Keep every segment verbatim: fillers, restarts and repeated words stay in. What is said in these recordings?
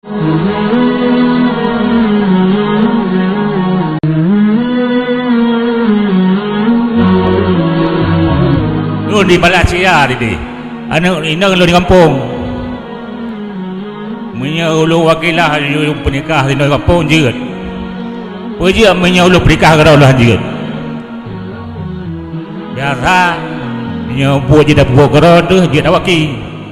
Lôn di Malaysia tadi. Aneuk inong lôn di gampông. Meunyoe ulôn wakilah lôn peunikah di gampông jeuet. Peue jeuet meunyoe ulôn peunikah keudroe lôn jeuet. Biasa, nyoe buet jeuet tapeubuet keudroe teuh jeuet tawaki.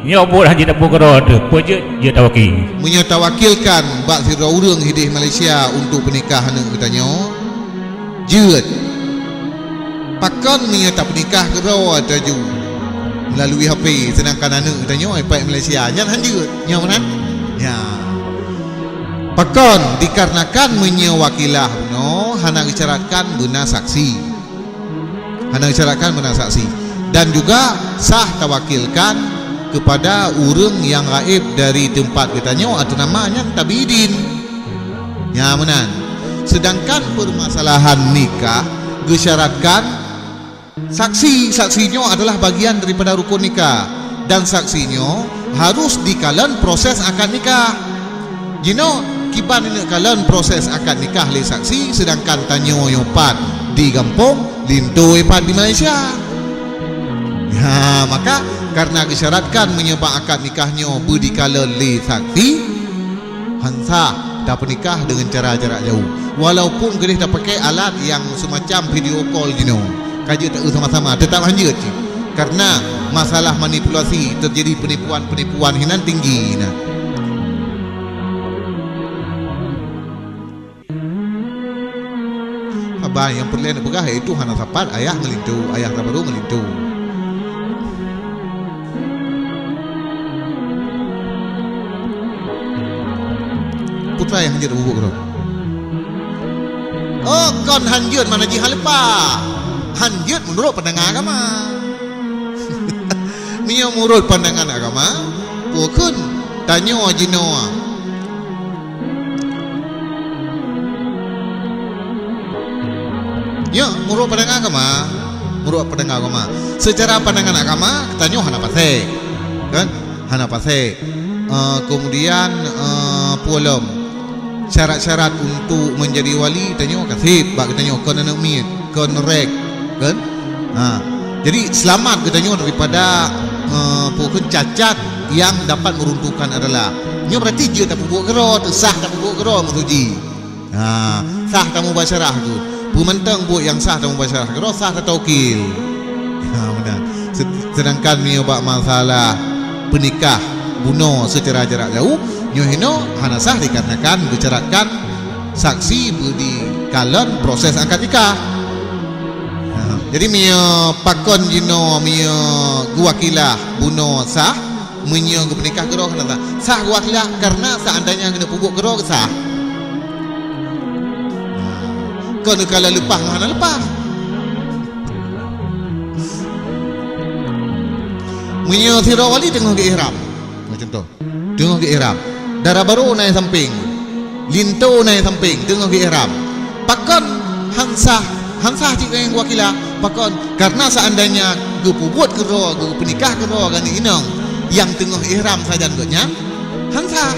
Nyoe buet hana jeuet tapeubuet keudroe teuh, peue jeuet jeuet tawaki. Meunyoe tawakilkan bak sidroe ureuëng hideh Malaysia untuk peunikah aneuk geutanyoe, jeuet. Pakon meunyoe tapeunikah keudroe taju melalui H P, seudangkan aneuk geutanyoe ipat Malaysia, nyan han jeuet. Nyoe meunan? Nya. Pakon? Dikarenakan meunyoe wakilah bunoe hana geusyaratkan beuna saksi. Hana geusyaratkan beuna saksi. Dan juga sah tawakilkan kepada ureuëng nyang gaéb dari teumpat geutanyoe ateueh nama nyan tabi idin. Nya meunan. Seudangkan peumasalahan nikah geusyaratkan saksi. Saksi nyoe adalah bagian daripada rukun nikah. Dan saksi nyoe harus dikalon proses akad nikah. Jinoe kiban ineuk kalon proses akad nikah lé saksi, seudangkan tanyoe nyoe pat di gampông, linto ipat di Malaysia. Ha, maka, kareuna geusyaratkan meunyoe bak akad nikah nyoe beudikalon lé saksi, han sah tapeunikah deungon cara jarak jauh. Walaupun keudeh tapakée alat nyang seumacam video call jinoe, ka jeuet taeu sama-sama, teutap han jeuet cit. Kareuna masalah manipulasi, teujadi penipuan-penipuan hinan tinggi na. Haba nyang peureulée neupeugah yaitu hana sapat ayah ngon linto, ayah tabaru ngon linto. Peue treuk han jeuet buet keudroe? Oh, kon han jeuet makna jih han leupah. Han jeuet meunurot pandangan agama. Meunyoe meunurot pandangan agama, peue kheun tanyoe jinoe? Ya, meunurot pandangan agama. Meunurot pandangan agama. Seucara pandangan agama, tanyoe hana pasék. Kan? Hana pasék. Eh, kemudian, eh, peue lom? Syarat-syarat untuk menjadi wali, tanyoe ka sép bak geutanyoe, kon aneuk miet, kon rék, kan? Ha. Jadi, seulamat geutanyoe daripada, eh, peue kheun cacat yang dapat meruntuhkan adalah. Nyoe berarti jeuet tapeubuet keudroe, teu sah tapeubuet keudroe maksud jih. Ha, sah tamubasyarah geuh. Peue mantong buet nyang sah tamubasyarah keudroe, sah tatawakil. Ha, meunan. Se-, seudangkan meunyoe bak masalah peunikah bunoe seucara jarak jauh, nyoe hinoe hana sah dikarenakan geusyaratkan saksi beudikalon proses akad nikah. Ha, jadi meunyoe pakon jinoe meunyoe geuwakilah bunoe sah, meunyoe geupeunikah keudroe hana sah. Sah geuwakilah kareuna seandainya geuneuk peubuet keudroe sah. Kon kala leupah ngon hana leupah. Meunyoe sidroe wali teungoh geuihram, contoh, teungoh geuihram, dara barô na sampéng, linto na sampéng, teungoh geuihram, pakon han sah, han sah cit nyang geuwakilah? Pakon? Kareuna seandainya geupeubuet keudroe, geupeunikah keudroe ngon inong nyang teungoh ihram sajan gobnyan, han sah.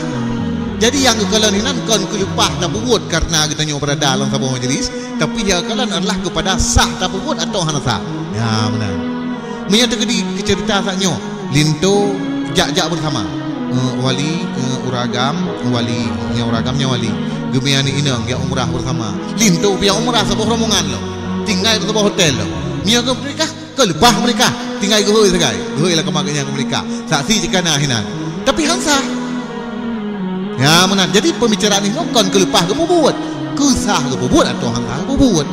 Jadi nyang geukalon hinan kon keuleupah tapeubuet kareuna geutanyoe beurada lam saboh majlis, tapi nyang geukalon adalah keupada sah tapeubuet atawa hana sah. Ya, meunan. Meunyoe teukeudi keuceurita saat nyoe, linto jak-jak beusama. Eh, wali, eh, ureueng agam, wali, nyang ureueng agam nyan wali. Geumeu'ah aneuk inong jak umrah beusama. Linto pih jak umrah saboh rombongan lom. Tinggai saboh hotel lom. Meunyoe geupeunikah, keuleupah meunikah, tinggai geuhôi sagai. Geuhôi lam kama geuhnyan geupeunikah. Saksi cit ka na hinan. Tapi han sah. Ya, meunan. Jadi, peubicaraan nyoe kon keuleupah geupeubuet. Keu sah geupeubuet atawa han sah geupeubuet.